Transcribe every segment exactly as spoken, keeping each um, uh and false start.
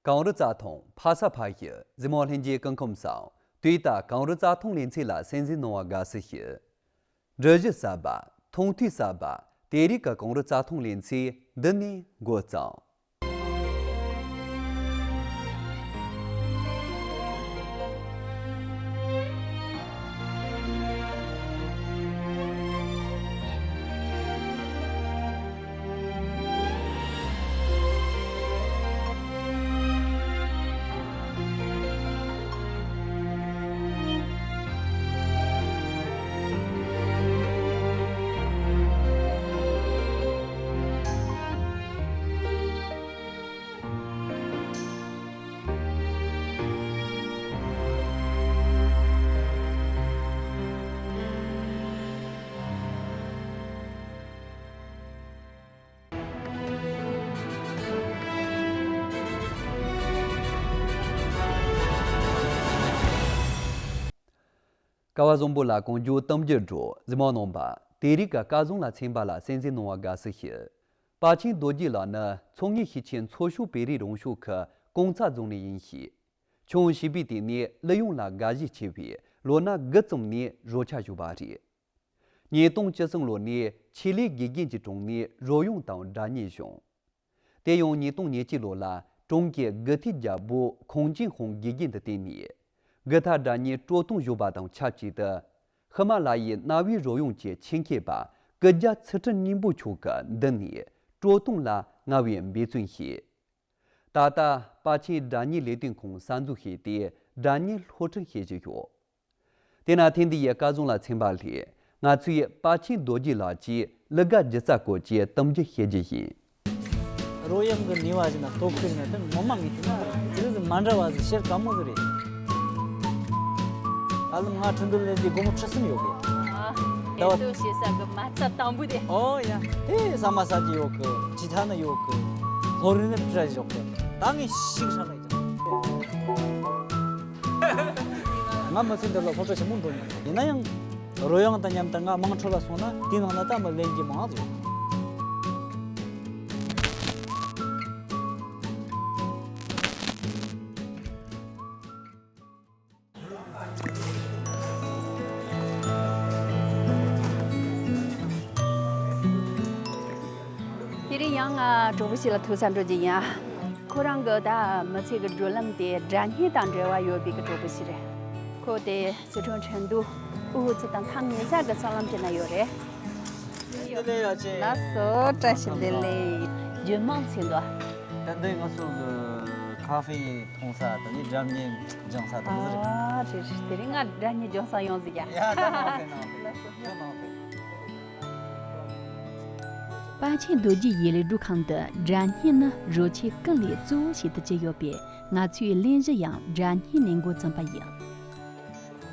གངས་རི་རྩྭ་ཐང་ཕ་ས་ཕ་ཡུལ་གཟིགས་མོ་ལྷན་རྒྱས་སྐུ་ཁམས་བཟང་། དུས་ད་གངས་རི་རྩྭ་ཐང་ལེ་ཚན་ལ་གསན་གཟིགས་གནང་བར་དགའ་བསུ་ཞུ། འགྲུལ་བཞུད་གསར་པ། མཐོང་ཐོས་གསར་པ། དེ་རིང་གི་གངས་རི་རྩྭ་ཐང་ལེ་ཚན་འདི་ནས་འགོ་བརྩམས། སྐལ་བ་བཟང་པོ་ལགས་གང་མགྱོགས་གཏམ་རྒྱུད་འགྲོ་གཟིགས་མོ་རྣམ་པ། དེ་རིང་གི་སྐལ་བཟང་ལ་ཚན་པ་ལ་གསན་གཟིགས་གནང་བར་དགའ་བསུ་ཞུ། པ་ཆེན་རྡོ་རྗེ་ལགས་ནི་མཚོ་སྔོན་ཞིང་ཆེན་མཚོ་བྱང་བོད་རིགས་རང་སྐྱོང་ཁུལ་ཀོང་ཚ་རྫོང་ནས་ཡིན་ཞིང་། ཆུང་བྱིས་པའི་དུས་ནས་གླུ་དབྱངས་ལ་དགའ་ཞེན་ཆེ་བས་ལོ་ན་དགུ་ཙམ་ནས་རོལ་ཆ་གཞུག་པ་རེད། ཉིས་སྟོང་བཅུ་གསུམ་ལོ་ནས་ཆེད་ལས་དགེ་རྒན་གྱི་དྲུང་ནས་རོལ་དབྱངས་དང་སྒྲ་སྙན་སྦྱངས། དེ་ཡང་ཉིས་སྟོང་ཉེར་གཅིག་ལོ་ལ་གྲོང་ཁྱེར་དགུ་ཐིག་རྒྱལ་པོ་ཁོང་ཅིན་ཧོང་དགེ་རྒན་དུ་བསྟེན་ནས། གུ་ཐག་སྒྲ་སྙན་དཀྲོལ་གཏོང་སྦྱོང་བ་དང་ཆབས་ཅིག་ཏུ། ཧི་མ་ལ་ཡའི་གནའ་བོའི་རོལ་དབྱངས་ཀྱི་ཆེད་མཁས་པ་སྐུ་རྒྱལ་ཚུལ་ཁྲིམས་སྙིང་པོ་མཆོག་གི་མདུན་ནས་དཀྲོལ་གཏོང་ལ་སྔར་བས་འབད་བརྩོན་བྱས། ད་ལྟ་པ་ཆེན་སྒྲ་སྙན་ལས་དོན་ཁང་གསར་འཛུགས་བྱས་ཏེ་སྒྲ་སྙན་སློབ་ཁྲིད་བྱེད་བཞིན་ཡོད། དེས་ན་ཐེངས་འདི་ཡི་སྐལ་བཟང་ལ་ཚན་པ་ལས་ང་ཚོས་པ་ཆེན་རྡོ་རྗེ་ལགས་ཀྱི་གླུ་གར་སྒྱུ་རྩལ་སྐོར་གྱི་གཏམ་རྒྱུད་བཤད་རྒྱུ་ཡིན། རོལ་དབྱངས་ཀྱི་ནུས་པ་ཞིག་ན་སྟོབས་ཤུགས་ན་དེ་ངོ་མ་མི་ཐུབ་ན་ཟིག་ཟིག་མ་འདྲ་བ་ཟིག་ཤེར་དཀའ་མོ་ཟིག་རེད། ཨ་ལམ་ང་ཁྲིན་ཏུ་ལེན་ཟིག་སྒོར་མོ་ཁྲི་གསུམ་ཡོད་གི། ཨ། ད་བ་ཨེ་ཏོ་ཞེ་ས་གི་མ་རྩ་དང་པོ་དེ། ཨོ་ཡ། དེ་ཟ་མ་ཟ་གི་ཡོད་གི། ཇི་ཐ་ན་ཡོད་གི། ལྷོ་རིན་ནི་བྲ་ཡོད་གི། ད་ངས་ཤིག་ཧྲ་ལ་ཡ། ང་མི་ཚེ་འདི་ལ་སློབ་གྲྭ་ཆེན་མོ་འགྲོ་མྱོང་། ཡིན་ན་ཡང་རོལ་དབྱངས་དང་མཉམ་དུ་ང་དམངས་ཁྲོད་ལ་སོང་ན་དེའི་ནང་ན་ད་མི་ལེན་གྱི་མང་ཟིག་ཡོད། དེ་རིང་ཡང་ང་གྲོགས་པོ་ཞིག་ལ་ཐུག་ས་འགྲོ་རྒྱུ་ཡིན། ཁོ་རང་གི་ད་མི་ཚེ་གི་བགྲོད་ལམ་དེ་སྒྲ་སྙན་དང་འབྲེལ་བ་ཡོད་པའི་གི་གྲོགས་པོ་ཞིག་རེད། ཁོ་དེ་སི་ཁྲོན་ཁྲིན་ཏུའུ་ཧུ་ཙི་དང་ཐང་ངེ་ས་གི་ས་ལམ་དེ་ན་ཡོད་རེད། བདེ་ལེགས་ཡ་ཅེ། ལགས་སོ། བཀྲ་ཤིས་བདེ་ལེགས། རྒྱུན་མང་ཚེ་འདུ། ད་འདི་ང་ཚོ་གི་ཁ་ཧྥེ་འཐུང་ས་དང་ནི་སྒྲ་སྙན་སྦྱང་ས་དང་ཟེར། ཨ་རེད་རེད། དེ་རིང་ང་སྒྲ་སྙན་སྦྱང་ས་ཡོང་ཟིག་ཡ། ཡ་ད་ནང་ཟེར་ནང་ཟེར། ལགས་སོ། ཁྱོད་ནང་ཟེར། པ་ཆེན་རྡོ་རྗེ་ཡི་ལས་སྒྲུབ་ཁང་དུ་སྒྲ་སྙན་ནི་རོལ་ཆས་ཀུན་ལས་གཙོ་བོ་ཞིག་ཏུ་གྱུར་ཡོད་པས་ང་ཚོའི་ལས་གཞི་ཡང་སྒྲ་སྙན་ནས་འགོ་བརྩམས་པ་ཡིན།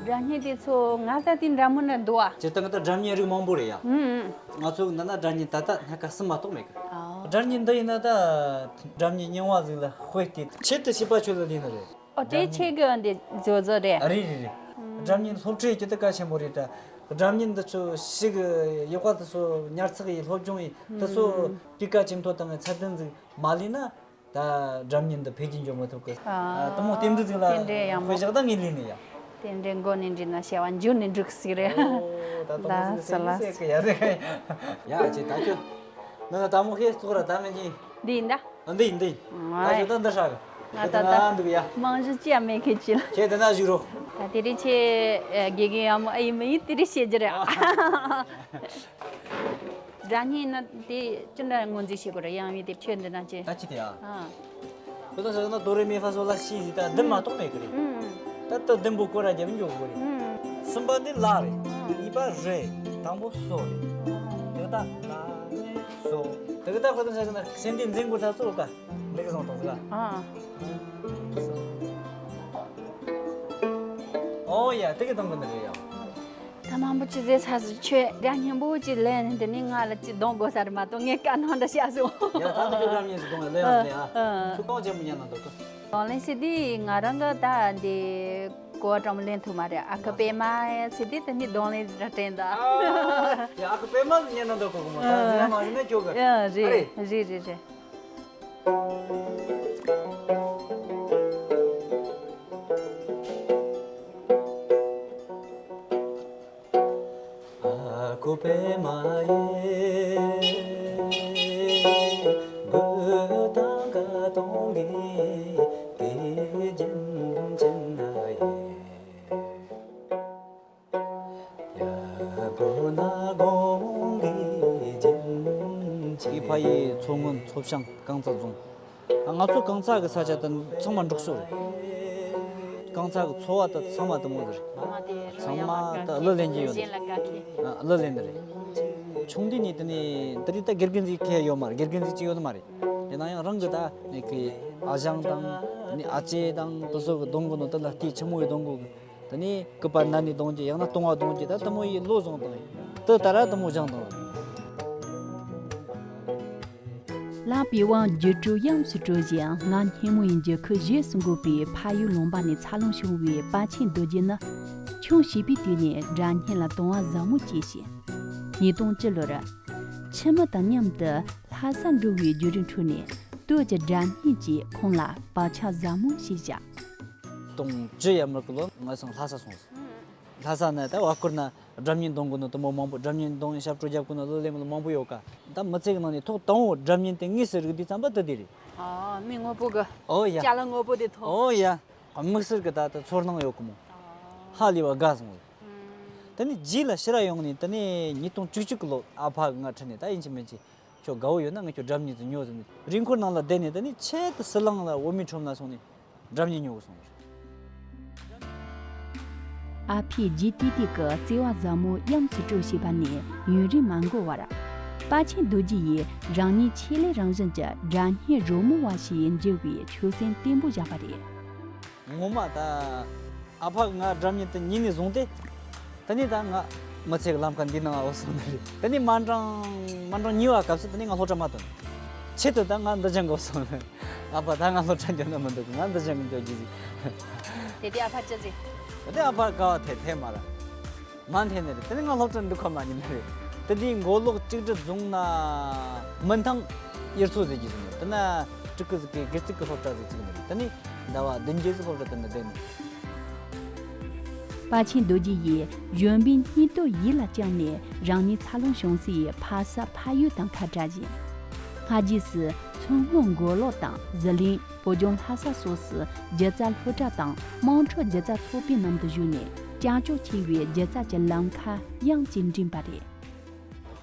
སྒྲ་སྙན་དེ་ཚོ་ང་ལྟ་དེ་འདྲ་མོ་ནས་འདུག་ཨ། སྤྱིར་བཏང་ད་སྒྲ་སྙན་རིགས་མང་པོ་རེད་ཡ། ཨུམ་ཨུམ། ང་ཚོ་ནང་ན་སྒྲ་སྙན་ད་ལྟ་སྣ་ཁ་གསུམ་མ་གཏོགས་མེད་གི། ཨ། སྒྲ་སྙན་འདི་ཡིན་ན་ད་སྒྲ་སྙན་རྙིང་བ་ཟིག་ལ་དཔེ་དེ་ཆེད་དུ་བྱས་པ་ཆོས་ལ་ལས་ནི་རེད། ཨོ་དེ་ཆེད་གི་འདི་བཟོ་བཟོ་རེད། རེད་རེད་རེད། སྒྲ་སྙན་སློབ་ཁྲིད་ཀྱི་དེ་གལ་ཆེན་པོ་རེད་ད། སྒྲ་སྙན་འདི་ཚོ་ཞིག་ཡག་པ་དེ་ཚོ་ཉར་ཚགས་ཡིན་སློབ་སྦྱོང་ཡིན་དེ་ཚོ་སྤུས་ཀ་ཇེ་མཐོ་བཏང་བའི་ཚད་ལྡན་ཟིག་མ་ལས་ན། ད་སྒྲ་སྙན་འདི་འཕེལ་རྒྱས་འགྱོ་མི་ཐུབ་གི། ཨ། དེ་མོ་རྟེན་འབྲེལ་ཟིག་ལ་དེ་འདྲའི་ཡག་མོ། དཔེ་བཞག་ད་ངས་ལས་ནས་ཡ། དེ་འདྲའི་མགོ་ནས་འདྲི་ན་བྱ་བ་མཇུག་ནས་འགྲིག་སྲིད་རེད། ཨོ་ད་དུང་ལགས་ཟིག་སོ་ཟེར་ལགས་ཟེར་གི་ཡ་ཟེར་གི། ཡ་ཅེ་ད་ཁྱོད། ན་ན་ད་མོ་ཁེ་ཙོག་ར་ད་མི་གྱིན། འདི་ཡིན་ད། འདི་ཡིན་འདི་ཡིན། ད་ཁྱོད་ད་འདི་ཧྲ་གི། ང་ད་ད་ད་འདུག་ཡ། རྨང་གཞི་ཅི་ཡང་མེད་མཁན་ཅི་ལ། ཁྱེད་དེ་ན་བཞུགས་རོགས། ད་དེ་རིང་ཁྱེད་དགེ་རྒན་ཡག་མོ་ཨེ་ཡིན་མི་ཡིན་དེ་རིང་བཤད་རྒྱུ་རེད། སྒྲ་སྙན་ན་དེ་ཅི་འདྲ་ངོས་འཛིན་བྱེད་དགོས་རེད། དབྱངས་ཡིག་དེ་ཁྱོད་འདི་ན་ཅི། ད་ཅི་དེ་ཨ། ཨ། ཁོ་ད་ཟེར་ན་དོ་རེ་མེ་ཧྥ་སོ་ལ་ཤི་ཟི་ད་བདུན་མ་གཏོགས་མེད་གི་རེད། ཨུམ། ད་ལྟ་བདུན་པོ་སྐོར་ར་རྒྱབ་འཇོག་དགོས་རེད། ཨུམ། གསུམ་པ་འདི་ལ་རེད། ཨུམ། གཉིས་པ་རེ། དང་པོ་སོ་རེད། དེ་ད་ལ་རེ་སོ། དེ་གི་ད་ཁོ་ད་ཟེར་ན་སེམས་དེ་འཛིན་དགོས་ད་ཚོ་ཀ་ལེགས་བཟང་དང་ཟེར་ལ། ཨ། ཨོ་ཡ་དེ་གི་དང་པོ་འདི་རེད་ཡ། ད་མང་པོ་ཅི་ཟེར་ཚར་སོང་། ཁྱོད་སྒྲ་སྙན་པོ་ཅིག་ལེན་ནས་འདི་ནས་ང་ལ་ཅིག་གཏོང་དགོས་ས་རེད་མ་གཏོགས་ངས་བཀའ་གནང་འདྲ་བྱས་སོང་། ཡ་ད་ནི་ཁྱོད་སྒྲ་སྙན་ཞིག་གཏོང་ཡ་ལེན་ཡ་ཟེར་ནས་ཨ། ཨ། ཁྱོད་གཏོང་ཆེན་པོ་ཉན་ན་འདུག་གི། གདོང་ལེན་ཟེར་དུས་ང་རང་གི་ད་འདི་གོ་བ་གྲངས་མང་ལེན་ཐུབ་མ་རེད། ཨ་ཁུ་པད་མ་ཟེར་དུས་དེ་ནི་གདོང་ལེན་ར་དྲན་ད། ཡ་ཨ་ཁུ་པད་མ་ཟེར་ཉན་ན་འདུག་གོ་གི་མོ། ད་ཟེར་ན་མ་ཟེར་ན་ཁྱོད་གི། ཡ་རེད་རེད་རེད་རེད། ཨོ། པདྨ་ཡེ། བུདྡྷ་ཀ་ཏང་གི་དེ་རྒྱུན་ཅན་ན་ཡེ། ཡ་གོ་ན་གོང་གི་རྒྱུན་ཅན། ཨི་ཕ་ཡི་མཚོ་སྔོན་མཚོ་བྱང་རྐང་ཚ་རྫོང་། ང་ཚོ་རྐང་ཚ་གི་ས་ཆ་དེ་ཚང་མ་འབྲོག་ཕྱོགས་རེད། རྐང་ཚ་གི་ཚོ་བ་དེ་ཚང་མ་དེ་མོ་རེད། ཚང་མ་དེ་གླུ་ལེན་གྱི་ཡོད་རེད། ཨ། གླུ་ལེན་ནི་རེད། ཆུང་དུས་ནས་དེ་ནས་དེ་རིང་ད་དགེ་རྒན་ཟིག་ཁེ་ཡོད་མ་རེད། དགེ་རྒན་ཟིག་ཅིག་ཡོད་ནི་མ་རེད། ཡིན་ན་ཡང་རང་གི་ད་ནས་ཀི་ཨ་ཞང་དང་ནི་ཨ་ཅེ་དང་དེ་ཚོ་གི་གདོང་གི་ནང་དེ་ལ་ལྟོས། ཆི་མོ་ཡི་གདོང་གི། དེ་ནས་སྐུད་པ་ན་ནས་གདོང་གི། ཡང་ན་ལྟུང་བ་གདོང་གི། ད་དེ་མོ་ཡི་བློ་བཟུང་བཏང་ཡིན། དེ་ད་ར་དེ་མོ་སྦྱངས་བཏང་། ལ་པི་ཝང་སྒྱུ་འཕྲུལ་དབྱངས་སུ་གྲོལ་ཞིང་། སྔ་སྙེ་མོ་ཡི་འགྱུར་ཁུག་བཞེས་སུ་འགོད་པའི་ཕ་ཡུལ་ལུང་པ་ནས་འཚར་ལོངས་བྱུང་བའི་དཔལ་ཆེན་རྡོ་རྗེ་ནི། ཆུང་བྱིས་པའི་དུས་ནས་སྒྲ་སྙན་ལ་དུང་བ་ཟབ་མོ་སྐྱེས་ཤིང་། ཉིས་སྟོང་བཅུ་ལོར་ཁྱིམ་མི་དང་མཉམ་དུ་ལྷ་ས་འགྲོ་བའི་བརྒྱུད་རིམ་ཁྲོད་ནས་སྟོད་ཀྱི་སྒྲ་སྙན་གྱིས་ཁོང་ལ་བག་ཆགས་ཟབ་མོ་ཞིག་བཞག། སྟོང་བཅུ་ཡར་མར་གི་ལོ་ང་སང་ལྷ་ས་སོང་ཟིག། ལྷ་ས་ན་ད་བར་སྐོར་ན་སྒྲ་སྙན་གཏོང་གི་ནོ་དེ་མོ་མང་པོ། སྒྲ་སྙན་གཏོང་ཞབས་བྲོ་རྒྱབ་གི་ནོ་གླུ་ལེན་གི་ནོ་མང་པོ་ཡོད་ཀ། ད་མི་ཚེ་གི་ནང་ནས་ཐོག་དང་པོ་སྒྲ་སྙན་དེ་དངོས་སུ་རིག་དུས་ཙམ་པ་དེ་དེ་རེད། ཨ། མི་དངོས་པོ་གི། ཨོ་ཡ། ཅ་ལག་དངོས་པོ་དེ་ཐོག། ཨོ་ཡ། དམིགས་བསལ་གི་ད་ད་ཚོར་སྣང་ཡོད་གི་མོ། ཨ། ཧ་ལས་པ་དགའ་སོང་ཟིག། ཨུམ། དེ་ནས་རྗེས་ལ་ཕྱིར་ཡོང་ནས་དེ་ནས་ཉིས་སྟོང་བཅུ་གཅིག་གི་ལོ་ཨ་ཕ་གིས་ང་ཁྲིད་ནས། ད་ཡིན་གཅིག་མིན་གཅིག་ཁྱོད་དགའ་བོ་ཡོད་ན་ངས་ཁྱོད་སྒྲ་སྙན་ཅིག་ཉོ་ཟེར་ནས། རི་འཁོར་ནང་ལ་བསྡད་ནས་དེ་ནས་ཆེད་དུ་ཟི་ལིང་ལ་བོད་མིའི་ཁྲོམ་ལ་སོང་ནས་སྒྲ་སྙན་ཉོ་གི་སོང་། ཨ་ཕའི་ལྗིད་ཏིག་ཏིག་གི་བརྩེ་བ་ཟབ་མོ་དབྱངས་སུ་སྤྲོ་བྱས་པ་ནས་ཡུན་རིང་མ་འགོར་བར། དཔལ་ཆེན་རྡོ་རྗེ་ཡིས་རང་ཉིད་ཆེད་ལས་རང་བཞིན་གྱི་སྒྲ་སྙན་རོལ་མོ་བ་ཞིག་འགྱུར་བའི་ཆོད་སེམས་བརྟན་པོ་བཞག་པ་རེད། ངོ་མ་ད་ཨ་ཕ་གིས་ང་སྒྲ་སྙན་དེ་ཉིད་ནས་བཟུང་སྟེ། དེ་ནས་ད་ང་མི་ཚེ་གི་ལམ་ཁ་འདི་ནང་འོ་སོང་ནི་རེད། དེ་ནས་མ་འགྲང་མ་འགྲང་ཉེ་བ་སྐབས་སུ་དེ་ནས་ང་སློབ་གྲྭ་མ་ཐོན། ཆེད་དུ་ད་ང་འདི་སྦྱང་དགོས་སོང་ནི། ཨ་ཕ་ད་ང་སློབ་གྲྭ་འགྱོ་ན་མི་འདུག། ང་འདི་སྦྱང་གི་འགྱོ་རྒྱུ་ཟིག། དེ་དུས་ཨ་ཕ་ཅི་ཟིག། དེ་ཨ་ཕ་དགའ་བ་ཐེ་ཐེ་མ་ར། མ་འཐེན་ནི་རེད། དེ་ནས་ང་སློབ་གྲྭ་འགྲོ་ཁ་མ་ཉན་ནི་རེད། དེ་དུས་མགོ་ལོག་གཅིག་སྒྲིལ་རྫོང་ན་མུན་ཐང་དབྱར་མཚོ་ཟེར་གྱི་ཟིག་ནས། དེ་ན་སྤྲུལ་སྐུ་ཟིག་གི་སྒེར་གཅིག་གི་སློབ་གྲྭ་ཟིག་བཙུགས་ནི་རེད། དེ་ནས་ཟླ་བ་བདུན་བརྒྱད་ཟིག་སློབ་གྲྭ་དེ་ན་བསྡད་ནི། དཔལ་ཆེན་རྡོ་རྗེ་ཡིས་གཞོན་པའི་སྙིང་སྟོབས་ཡིད་ལ་བཅངས་ནས་རང་ཉིད་འཚར་ལོངས་བྱུང་སའི་ཕ་ས་ཕ་ཡུལ་དང་ཁ་བྲལ་ཞིང་། སྔ་རྗེས་སུ་མཚོ་སྔོན་མགོ་ལོག་དང་ཟི་ལིང་། བོད་ལྗོངས་ལྷ་ས་སོགས་སུ་སྒྱུ་རྩལ་སློབ་གྲྭ་དང་དམངས་ཁྲོད་སྒྱུ་རྩལ་ཚོགས་པའི་ནང་དུ་ཞུགས་ནས། ཀྱག་ཀྱོག་ཆེ་བའི་སྒྱུ་རྩལ་གྱི་ལམ་ཁ་དབྱངས་ཀྱིས་འགྲིམས་པ་རེད།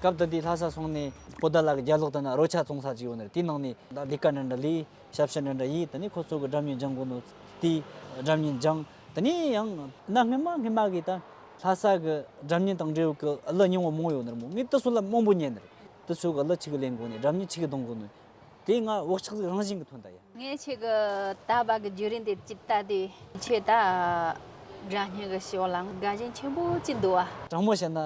སྐབས་དེ་དུས་ལྷ་ས་སོང་ནས་པོ་ཏཱ་ལ་གི་རྒྱབ་ལོགས་དེ་ན་རོལ་ཆ་བཙོང་ས་ཅིག་ཡོད་ནི་རེད། དེའི་ནང་ནས་ད་ལས་ཀ་འདྲ་འདྲ་ལས། ཞབས་ཕྱི་འདྲ་འདྲ་ཡས། དེ་ནས་ཁོ་ཚོ་གིས་སྒྲ་སྙན་སྦྱང་དགོས་ནོ་དེ་སྒྲ་སྙན་སྦྱངས། དེ་ནས་ཡང་གནའ་སྔ་མ་སྔ་མ་གི་ད་ལྷ་ས་གི་སྒྲ་སྙན་དང་འབྲེལ་བའི་གི་གླུ་རྙིང་བ་མང་ཡོད་ནི་རེད་མོ། ངས་དེ་ཚོ་ལ་མང་པོ་ཉན་ནི་རེད། དེ་ཚོ་གི་གླུ་ཆི་གི་ལེན་དགོས་ནི། སྒྲ་སྙན་ཆི་གི་གཏོང་དགོས་ནི། དེ་ང་བག་ཆགས་ཟིག་རང་བཞིན་གྱིས་ཐོན་ད་ཡ། ངས་ཁྱེད་ཀྱི་ད་བར་གྱི་བརྒྱུད་རིམ་དེ་ཅིག་ལྟ་དུས། ཁྱེད་ད་སྒྲ་སྙན་གྱི་ཕྱོགས་ལ་དགའ་ཞེན་ཆེན་པོ་ཅིག་འདུག་བ། དྲང་མོ་བཤད་ན།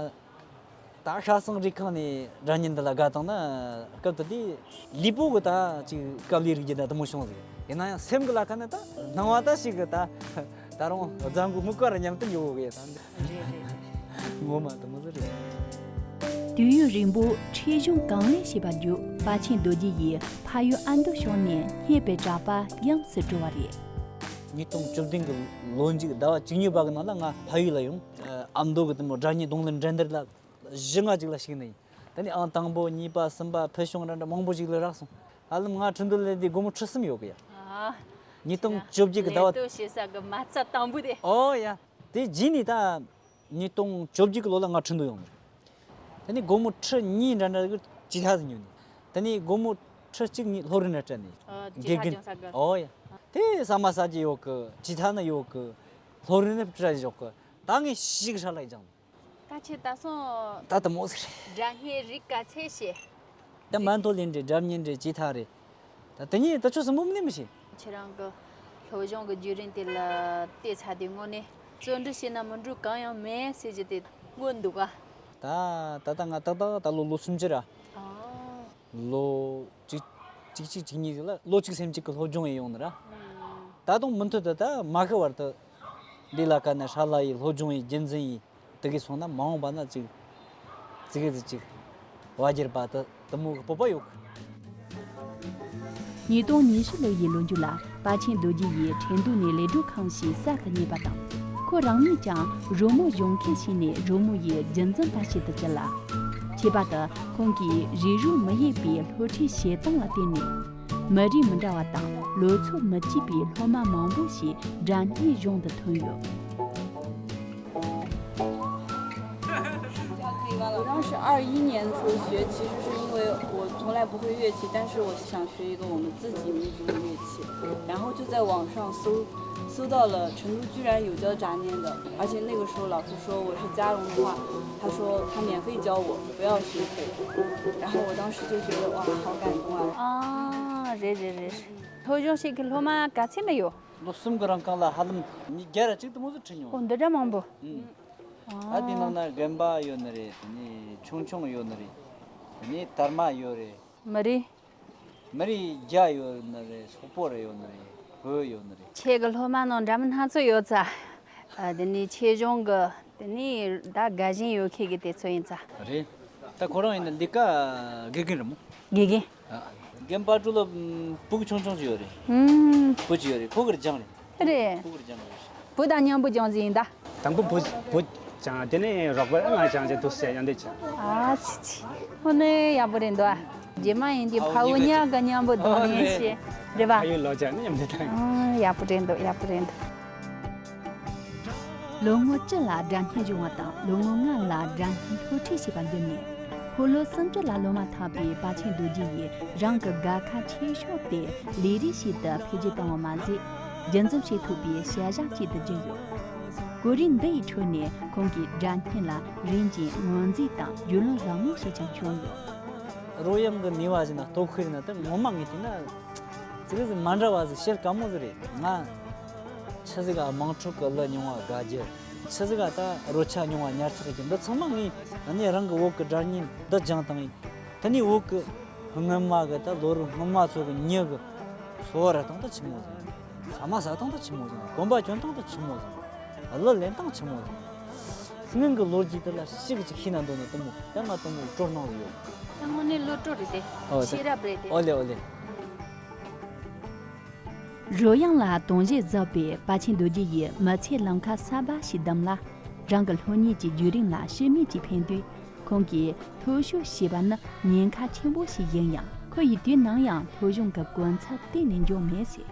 ད་ཤ་ཚང་རི་ཁང་ནས་སྒྲ་སྙན་འདི་ལ་དགའ་བཏང་ན། སྐབས་དེ་དུས་ལུས་པོ་གི་ད་ཅིག་དཀའ་ལས་རིགས་རྒྱུ་ད་དེ་མོ་བྱུང་ཟིག། ཡིན་ན་ཡང་སེམས་ཀྱི་ལ་ཁ་ནས་ད་སྣང་བ་ད་ཞིག་གི་ད་ད་རུང་རྫ་མགོ་སྨུག་པ་ར་མཉམ་དུ་ཡོད་གི་ད། རེད་རེད་རེད། ངོ་མ་དེ་མོ་ཟིག་རེད། དུས་ཡུན་རིང་པོ་འཁྲིད་གཞུང་གང་ལེགས་བྱས་པ་བརྒྱུད། དཔལ་ཆེན་རྡོ་རྗེ་ཡིས་ཕ་ཡུལ་ཨ་མདོ་ཕྱོགས་ནས་སྙན་པའི་གྲགས་པ་དབྱངས་སུ་གྲོལ་བ་རེད། ཉིས་སྟོང་བཅུ་བདུན་གྱི་ལོ་མཇུག་ཟླ་བ་བཅུ་གཉིས་པ་གི་ནང་ལ་ང་ཕ་ཡུལ་ལ་ཡོང་། ཨ་མདོ་གི་དེ་མོ་སྒྲ་སྙན་རྡུང་ལེན་འགྲན་བསྡུར་ལ་བཞི་ལྔ་ཅིག་ལ་ཞུགས་ནི་ཡིན། དེ་ནས་ཨང་དང་པོ་གཉིས་པ་གསུམ་པ་ཕུལ་བྱུང་ར་འདྲ་མང་པོ་ཞིག་ལ་རག་སོང་། ཧ་ལམ་ང་ཁྲིན་ཏུའུ་ལ་སླེབས་དུས་སྒོར་མོ་ཁྲི་གསུམ་ཡོད་གི་ཡ། ཨ། ཉིས་སྟོང་བཅོ་བརྒྱད་གི་ཟླ་བ། ལས་གཏོད་བྱེད་ས་གི་མ་རྩ་དང་པོ་དེ། ཨོ་ཡ། དེ་རྗེས་ནས་ད་ཉིས་སྟོང་བཅོ་བརྒྱད་གི་ལོ་ལ་ང་ཁྲིན་ཏུའུ་ཡོང་ནི་རེད། དེ་ནས་སྒོར་མོ་ཁྲི་གཉིས་འདྲ་འདྲ་གི་ཇི་ཐ་ཟིག་ཉོས་ནས། དེ་ནས་སྒོར་མོ་ཁྲི་གཅིག་གཉིས་སློབ་རིམ་ལ་སྤྲད་ནས། ཨ། ཇི་ཐ་དགེ་རྒན། སྦྱོང་ས་གི། ཨོ་ཡ། དེ་ཟ་མ་ཟ་རྒྱུ་ཡོད་གི། ཇི་ཐ་ནི་ཡོད་གི། སློབ་རིམ་ནི་སྤྲད་ཡོད་གི། ད་ངས་ཞིག་ཧྲ་ལ་སྦྱངས། ད་ཁྱེད་ད་སོང་། ད་དེ་མོ་ཟིག་རེད། སྒྲ་སྙན་རིགས་ག་ཚད་ཤེས། ད་མན་ཐོ་ལེན་རེད། སྒྲ་སྙན་རེད། ཇི་ཐ་རེད། ད་དེ་གཉིས་ད་ཆོ་སྲིན་པོ་མིན་ནི་མི་ཤེས། ཁྱེད་རང་གི་སློབ་སྦྱོང་གི་བརྒྱུད་རིམ་དེ་ལ་བལྟས་ཚར་དུས་དངོས་གནས་བརྩོན་འགྲུས་བྱས་ན་མི་འགྲུབ་གང་ཡང་མེད་ཟེར་རྒྱུ་དེ་མངོན་འདུག་ག། ད་ད་ལྟ་ང་ཏག་ཏག་ད་ལོ་ལོ་སུམ་ཅུ་ར། ཨ། ལོ་གཅིག་གཅིག་གཅིག་གཉིས་ལ་ལོ་གཅིག་སེམས་གཅིག་གི་སློབ་སྦྱོང་ཡིན་ཡོང་ནི་ར། ཨ། ད་དུང་མུ་མཐུད་དུ་ད་མ་ཤི་བར་དུ་འདི་ལ་ཀ་ནས་ཧྲ་ལ་ཡི་སློབ་སྦྱོང་ཡི་རྒྱུན་འཛིན་ཡི། དེ་གི་སོང་ན་མ་འོངས་པ་ན་ཅིག་ཙི་གེ་ཙི་ཅིག་བ་རྒྱལ་པ་དེ་དེ་མོ་གི་སྤོབས་པ་ཡོད་གི། ཉིས་སྟོང་ཉི་ཤུ་ལོ་ཡི་ལོ་མཇུག་ལ་དཔལ་ཆེན་རྡོ་རྗེ་ཡིས་ཁྲེང་ཏུའུ་ནས་ལས་སྒྲུབ་ཁང་ཞིག་གསར་དུ་གཉེར་བ་དང་། ཁོ་རང་ཉིད་ཀྱང་རོལ་མོ་སྦྱོང་མཁན་ཞིག་ནས་རོལ་མོ་ཡི་རྒྱུན་འཛིན་པ་ཞིག་ཏུ་བསྐྱུར་ལ། ཁྱད་པར་དུ་ཁོང་གིས་རིགས་རུས་མི་དབྱེ་བའི་སློབ་ཁྲིད་བྱེད་སྟངས་ལ་བརྟེན་ནས། མི་རིགས་མི་འདྲ་བ་དང་ལོ་ཚོད་མི་གཅིག་པའི་སློབ་མ་མང་པོ་ཞིག་སྒྲ་སྙན་གཞུང་དུ་ཐོན་ཡོད། 我当时二一年的时候学，其实是因为我从来不会乐器，但是我想学一个我们自己民族的乐器，然后就在网上搜，搜到了成都居然有教杂念的，而且那个时候老师说我是嘉荣的话，他说他免费教我，不要学费，然后我当时就觉得哇，好感动啊！ ཨ། རེད་རེད་རེད། སློབ་སྦྱོང་བྱེད་ཀྱི་སློབ་མ་ག་ཚད་ན་ཡོད། ལོ་གསུམ་གྱི་རིང་གང་ལ་ཧ་ལམ་མི་བརྒྱ་ར་གཅིག་དེ་མོ་ཟིག་ཁྲིད་མྱོང་། ཨོ་འདི་འདྲ་མང་པོ། ཨུམ། ཨ། ཨ་དེ་ནང་ན་རྒན་པ་ཡོད་ནི་རེད། དེ་ནས་ཆུང་ཆུང་ཡོད་ནི་རེད། དེ་ནས་དར་མ་ཡོད་རེད། མི་རེད། མི་རེད། རྒྱ་ཡོད་ནི་རེད། སོག་པོ་རེ་ཡོད་ནི་རེད། བོད་ཡོད་ནི་རེད། ཁྱེད་ཀྱི་སློབ་མ་ནང་འདྲ་མིན་སྣ་ཚོགས་ཡོད་ཙང་། ཨ། དེ་ནས་ཆེད་སྦྱོང་གི། དེ་ནས་ད་དགའ་ཞེན་ཡོད་མཁན་གྱི་དེ་ཚོ་ཡིན་ཙང་། རེད། ད་ཁོ་རང་ཡིན་ན་ལས་ཀ་དགེ་རྒན་རེད་མོ། དགེ་རྒན། ཨ། རྒན་པ་ཀྲུ་ལ་བུ་གུ་ཆུང་ཆུང་ཅིག་ཡོད་རེད། ཨུམ། བུ་ཅིག་ཡོད་རེད། ཁོ་གིར་སྦྱངས་རེད། རེད། ཁོ་གིར་སྦྱངས་རེད། བུ་དང་མཉམ་པོ་སྦྱངས་ཟིན་ད། དང་པོ་བུ་བུ་སྦྱངས། དེ་ནས་རོགས་པ་ང་སྦྱངས་བྱས་འདུག་ཟེར་ཡང་འདི་བྱས། ཨ་ཙི་ཙི། ཧོ་ནི་ཡག་པོ་རེད་འདུག་ཨ། རྗེས་མ་ཡིན་གྱི་ཨའོ་ཕ་བུ་ཉིན་གཉིས་ཀ་མཉམ་པོ་འདུག་ཨོ་ནས་རེད། ཤེས། རེད་པ། ཕ་ཡུལ་ལོ་བརྒྱ་ནི་མཉམ་འདི་དང་། ཨ། ཡག་པོ་རེད་འདུག་ཡག་པོ་རེད་འདུག་ལོ་ངོ་བཅུ་ལ་སྒྲ་སྙན་སྦྱོང་བ་དང་ལོ་ངོ་ལྔ་ལ་སྒྲ་སྙན་སློབ་ཁྲིད་བྱེད་པར་འདོད་ནས། ཁོ་ལོ་སུམ་ཅུ་ལ་ལོན་མ་ཐག་པའི་པ་ཆེན་རྡོ་རྗེ་ཡིས་རང་གི་དགའ་ཁ་ཆེ་ཤོས་དེ་ལས་རིགས་ཤིག་ཏུ་འཕེལ་རྒྱས་བཏང་བ་མ་ཟད། རྒྱུན་འཛོམས་བྱེད་ཐུབ་པའི་བྱ་གཞག་ཅིག་ཏུ་གྱུར་ཡོད། གོ་རིམ་འདི་ཡི་ཁྲོད་ནས་ཁོང་གིས་སྒྲ་སྙན་ལ་རིམ་གྱིས་ངོས་འཛིན་དང་རྒྱུས་ལོན་བཟང་མོ་ཞིག་ཀྱང་བྱུང་ཡོད། རོལ་དབྱངས་ཀྱི་ནུས་པ་ཟེར་ན་སྟོབས་ཤུགས་ཟེར་ན་དེ་ངོ་མ་ངས་བལྟས་ན། ཙི་གེ་ཟིག་མ་འདྲ་བ་ཟིག་བཤད་དཀའ་མོ་ཟིག་རེད། ང་ཆི་ཟིག་ག་དམངས་ཁྲོད་གི་གླུ་རྙིང་བ་དགའ་རྒྱུ། ཆི་ཟིག་ག་ད་རོལ་ཆ་རྙིང་བ་ཉར་ཚགས་རྒྱུ། འདི་ཚང་མ་ངས་ཨ་ནི་རང་གི་བོད་གི་སྒྲ་སྙན་འདི་སྦྱངས་བཏང་ཡིན། དེ་ནས་བོད་གི་སྔོན་མ་གི་ད་ལོ་རབས་སྔོན་མ་ཚོ་གི་མྱི་གི་འཚོ་བ་ར་སྟངས་ད་ཆི་མོ་ཟིག་ཟ་མ་ཟ་སྟངས་ད་ཆི་མོ་ཟིག་གོམ་པ་གྱོན་སྟངས་ད་ཆི་མོ་ཟིག་གླུ་ལེན་སྟངས་ཆི་མོ་ཟིག་སྔོན་གྱི་ལོ་རྒྱུས་དེ་ལ་ཞིབ་ཅིག་ཤེས་ན་འདོད་ནི་དེ་མོ་ད་ང་དེ་མོ་སྤྲོ་སྣང་ཡོད། ད་དངོས་གནས་བློ་སྤྲོ་རེད་དེ། ཨོ་དེ་ཤེས་རབ་རེད་དེ། ཨོ་ལེ་ཨོ་ལེ། རོལ་དབྱངས་ལ་དུང་ཞེན་ཟབ་པའི་པ་ཆེན་རྡོ་རྗེ་ཡིས་མི་ཚེའི་ལམ་ཁ་གསར་པ་ཞིག་བདམས་ལ། རང་གི་སློབ་གཉེར་གྱི་བརྒྱུད་རིམ་ལ་ཕྱི་མིག་ཅིག་འཕེན་དུས། ཁོང་གིས་སློབ་ཞུགས་བྱས་པ་ནི་ཉེན་ཁ་ཆེན་པོ་ཞིག་ཡིན་ཡང་། ཁོ་ཡིས་དུས་ནམ་ཡང་སློབ་སྦྱོང་གི་གོ་མཚམས་གཏན་ནས་འཇོག་མེད་ཟེར།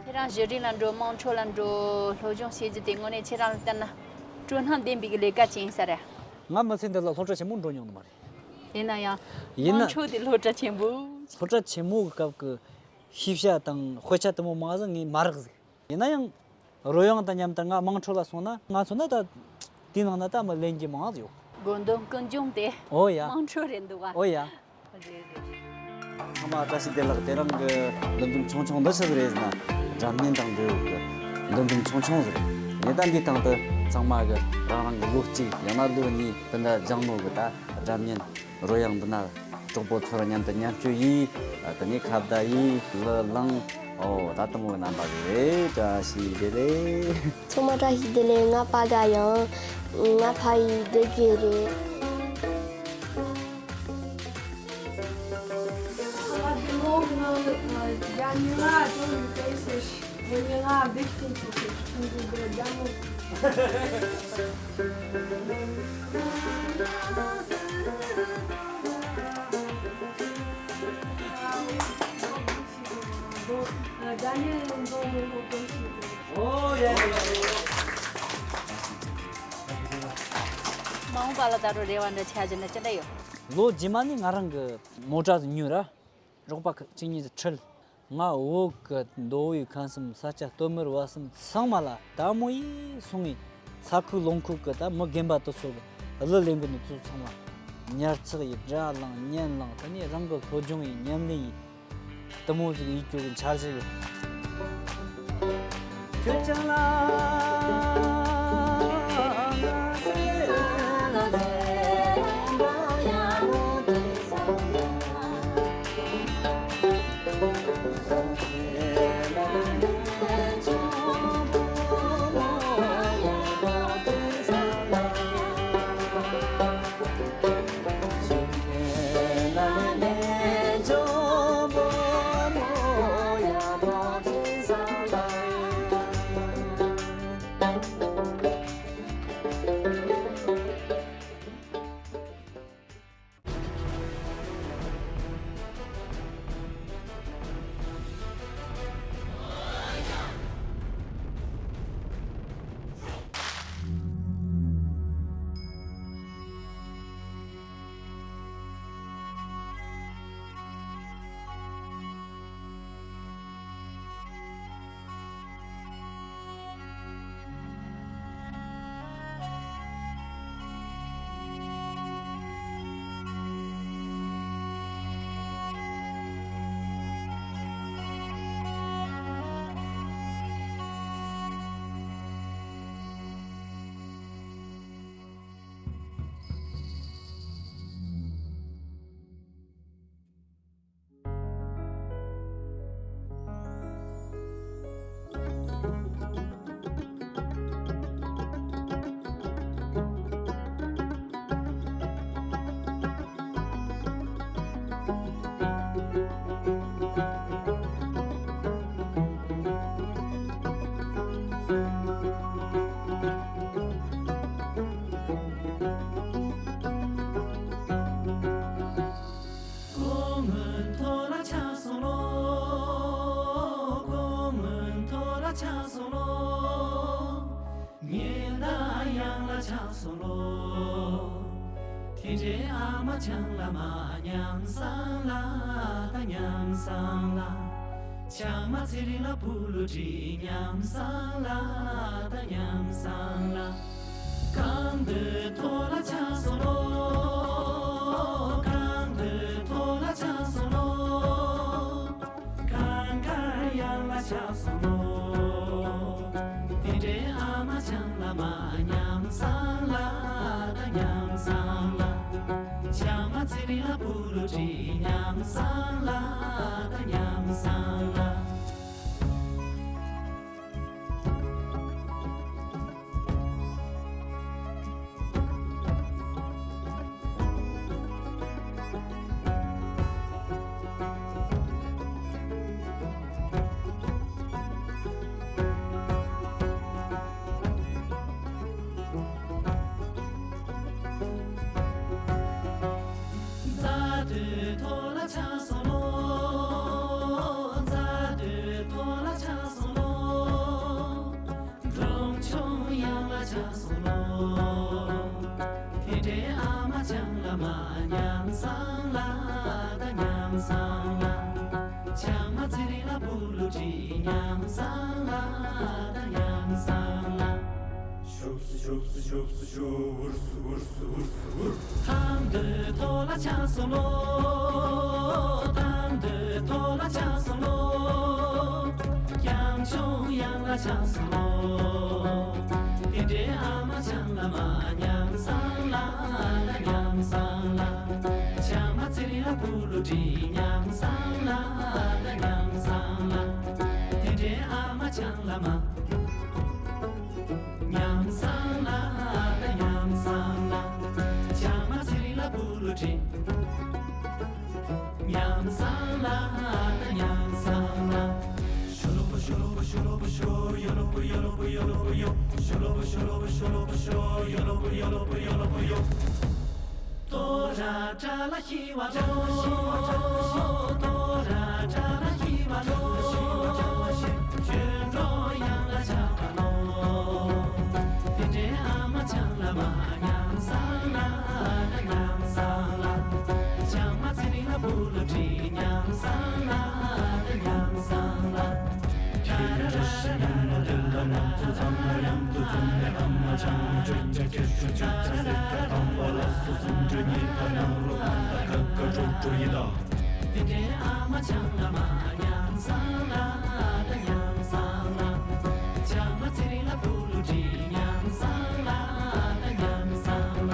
ཁྱེད་རང་གཞི་རིམ་ལ་འགྲོ། དམངས་ཁྲོད་ལ་འགྲོ། སློབ་སྦྱོང་བྱེད་རྒྱུ་དེ་དངོས་གནས་ཁྱེད་རང་ལ་ལྟར་ན་སྤྲོ་སྣང་ལྡན་པའི་ལས་ཀ་ཅིག་ཡིན་ས་རེད། ང་མི་ཚེ་འདི་ལ་སློབ་གྲྭ་ཆེན་མོ་འགྲོ་མྱོང་ནི་མ་རེད། ཡིན་ན་ཡང་། ཡིན་ན། དམངས་ཁྲོད་དེ་སློབ་གྲྭ་ཆེན་པོ། སློབ་གྲྭ་ཆེན་མོ་གི་སྐབས་ཀྱི་ཤེས་བྱ་དང་དཔེ་ཆ་དེ་མོ་མང་ཟིག་ངས་མ་རག་ཟིག་ཡིན་ན་ཡང་། རོལ་དབྱངས་དང་མཉམ་དུ་ང་དམངས་ཁྲོད་ལ་སོང་ན། ང་མཚོན་ན་ད་དེའི་ནང་ན་ད་མི་ལེན་རྒྱུ་མང་ཟིག་ཡོད། དགོས་འདུན་ཀུན་འབྱུང་དེ། ཨོ་ཡ། དམངས་ཁྲོད་རེད་འདུག་བ། ཨོ་ཡ། རེད་རེད། ཚང་མ་བཀྲ་ཤིས་བདེ་ལེགས། དེ་རིང་གི་འདུ་འཛོམས་ཆུང་ཆུང་འདི་ཆི་ཟིག་རེད་ཟེར་ན། སྒྲ་སྙན་དང་འབྲེལ་ཡོད་ཀྱི་འདུ་འཛོམས་ཆུང་ཆུང་ཟིག་རེད། ངས་ད་འདིའི་སྟེང་དུ་ཚང་མ་གི་རང་རང་གི་ལོ་གཅིག་ཡང་ན་ལོ་གཉིས་དེ་འདྲ་སྦྱངས་ནོ་གི་ད་སྒྲ་སྙན་རོལ་དབྱངས་འདི་ན་གྲོགས་པོ་ཚོར་མཉམ་དུ་མཉམ་སྤྱོད་ཡས། དེ་ནས་ཁ་བརྡ་ཡས། གླུ་བླངས། ཨོ་ད་དེ་མོ་གི་རྣམ་པ་ཟིག་རེད། བཀྲ་ཤིས་བདེ་ལེགས། ཚང་མ་བཀྲ་ཤིས་བདེ་ལེགས། ང་པ་དགའ་ཡང་། ང་ཕ་ཡི་སྡེ་དགེ་རེད། མ་འོངས་པ་ལ་ད་རུང་རེ་བ་འདྲ་ཆགས་ཀྱི་ན་ཅི་འདྲ་ཡོད། ལོ་རྗེས་མ་ནས་ང་རང་གི་མོ་ཊ་ཟིག་ཉོས་ར། རོགས་པ་གཅིག་གཉིས་ཟིག་ཁྲིད། ང་བོད་གི་མདོ་དབུས་ཁམས་གསུམ་ས་སྐྱ་སྟོད་སྨད་བར་གསུམ་ཚང་མ་ལ་ད་མོ་ཡིས་སོང་ངས། ས་ཁུལ་ལུང་ཁུལ་གི་ད་མི་རྒན་པ་དེ་ཚོ་གི་གླུ་ལེན་གི་ནི་དེ་ཚོ་ཚང་མ་ཉར་ཚགས་ཡས། སྒྲ་བླངས། སྙན་བླངས། དེ་ནས་རང་གི་སློབ་སྦྱོང་ཡས། ཉམས་ལེན་ཡས། དེ་མོ་ཟིག་ཡེད་རྒྱུ་གི་འཆར་གཞི་ཡོད། ཁྱོད་ཅག་ལ། སོང་ལོ། དེ་འདྲའི་ཨ་མ་ཆང་བླ་མ་ཉམས་སང་ལ་ད་ཉམས་སང་ལ། ཆང་མ་ཚེ་རིང་ལ་བུ་ལུ་བྲིས་ཉམས་སང་ལ་ད་ཉམས་སང་ལ། གང་དུ་ཐོག་ལ་ཆགས་སོང་ལོ། གང་དུ་ཐོག་ལ་ཆགས་སོང་ལོ། གང་ག་ཡང་ལ་ཆགས་སོང་ལོ། དེ་འདྲའི་ཨ་མ་ཆང་བླ་མ་ཉམས་སང་ལ་ད་ཉམས་སང་ལ། ཆང་མ་ཚེ་རིང་ལ་བུ་ལུ་བྲིས་ཉམས་སང་ལ་ད་ཉམས་སང་ལ། རྫ་སྟོད་ཐོག་ལ་ཆགས་སོང་ལོ། རྫ་སྟོད་ཐོག་ལ་ཆགས་སོང་ལོ། འབྲོང་ཆུང་གཡང་ལ་ཆགས་སོང་ལོ། དེ་འདྲའི་ཨ་མ་ཆང་བླ་མ་ཉམས་སང་ལ་ད་ཉམས་སང་ལ། ཆང་མ་ཚེ་རིང་ལ་བུ་ལུ་བྲིས་ཉམས་སང་ལ་ད་ཉམས་སང་ལ། ཤོབ་སུ་ཤོབ་སུ་ཤོབ་སུ་ཤོ་འུར་སུ་འུར་སུ་འུར་སུ་འུར། ཐང་དུ་ཐོག་ལ་ཆགས་སོང་ལོ། ཐང་དུ་ཐོག་ལ་ཆགས་སོང་ལོ། གཡང་ཆུང་གཡང་ལ་ཆགས་སོང་ལོ། དེ་འདྲའི་ཨ་མ་ཆང་བླ་མ་ཉམས་སང་ལ་ད་ཉམས་སང་ལ། ཆང་མ་ཚེ་རིང་ལ་བུ་ལུ་བྲིས་ཉམས་སང་ལ་ད་ཉམས་སང་ལ། དེ་འདྲའི་ཨ་མ་ཆང་བླ་མ། ཉམས་སང་ལ་ད་ཉམས་སང་ལ། ཆང་མ་ཚེ་རིང་ལ་བུ་ལུ་བྲིས། ཉམས་སང་ལ་ད་ཉམས་སང་ལ། ཤོ་ལོ་པོ་ཤོ་ལོ་པོ་ཤོ་ལོ་པོ་ཤོ། ཡོ་ལོ་པོ་ཡོ་ལོ་པོ་ཡོ་ལོ་པོ་ཡོ། ཤོ་ལོ་པོ་ཤོ་ལོ་པོ་ཤོ་ལོ་པོ་ཤོ། ཡོ་ལོ་པོ་ཡོ་ལོ་པོ་ཡོ་ལོ་པོ་ཡོ། ཏོ་ར་ཏྲ་ལ་ཤི་བ་ཏོ། ཏོ་ར་ཏྲ་ལ་ཤི་བ་ཏོ། ཁྱོད་འགྲོ་ཡང་ལ་ཆགས་པ་ལོ། དེ་འདྲའི་ཨ་མ་ཆང་བླ་མ་ཉམས་སང་ལ་ད་ཉམས་སང་ལ། ཆང་མ་ཚེ་རིང་ལ་བུ་ལུ་བྲིས་ཉམས་སང་ལ་ད་ཉམས་སང་ལ། ཁྱེད་ཀྱི་བཀྲ་ཤིས་ཉིན་མོ་དེ་ལ་ང་ཚོ་ཚང་མ་མཉམ་དུ་འཛོམས་ནས་ཨ་མ་ཆང་མཆོད་ཆ་ཁྱེར་ཆུ་ཆུ་ཆ་སེར་ཁ་དང་བ་ལ་སོ་སོ་འདྲ་གཉིས་པ་ནང་རུ་ཨ་ད་ཁ་ཁ་ཁྲོ་ཁྲོ་ཡིན་ད། དེ་འདྲའི་ཨ་མ་ཆང་བླ་མ་ཉམས་སང་ལ་ད་ཉམས་སང་ལ། ཆང་མ་ཚེ་རིང་ལ་བུ་ལུ་བྲིས་ཉམས་སང་ལ་ད་ཉམས་སང་ལ།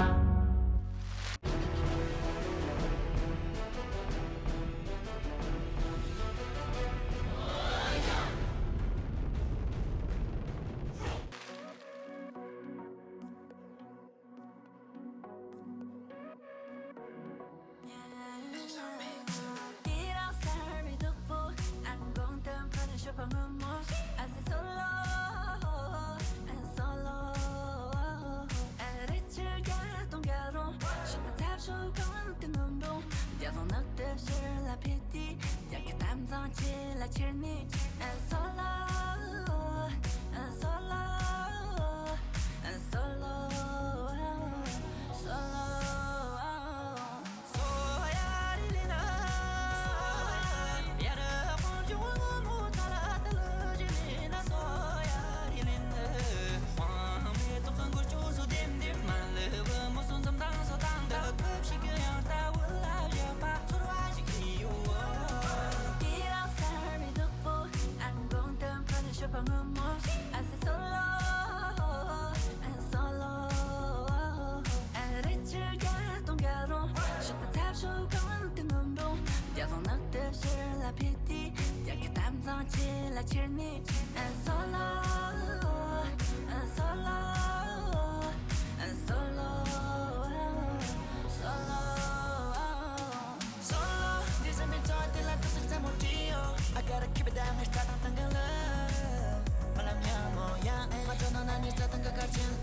Solo, འདི་བཟོ་འདི་ཚོ་དེ་ལ་དུས་སུ་རྩེད་མོ་བྲིས་ཡོད། I gotta keep it down, it's time to go love. མ་ལ་མྱ་མོ་ཡ་ཨེ། མ་ཚོ་ནང་ན་ནི་རྩ་དང་ག་གར་ཕྱིན།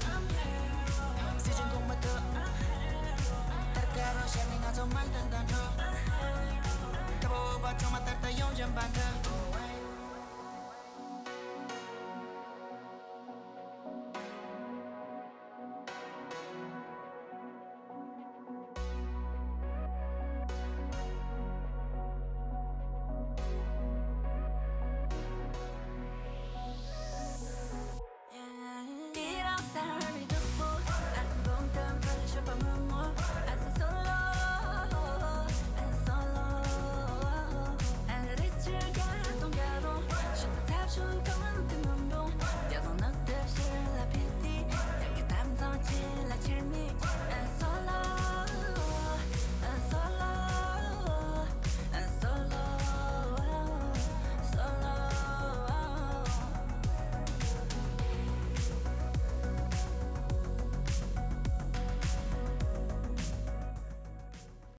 སྲིད་ཅིང་གོང་མ་ཐུབ། ཏར་ཀ་རོ་ཤར་ནི་ང་ཚོ་མ་ལྟན་དང་འགྲོ། ད་བོ་བ་ཚང་མ་ཏར་ཏ་ཡོང་བཞིན་པ་འདྲ།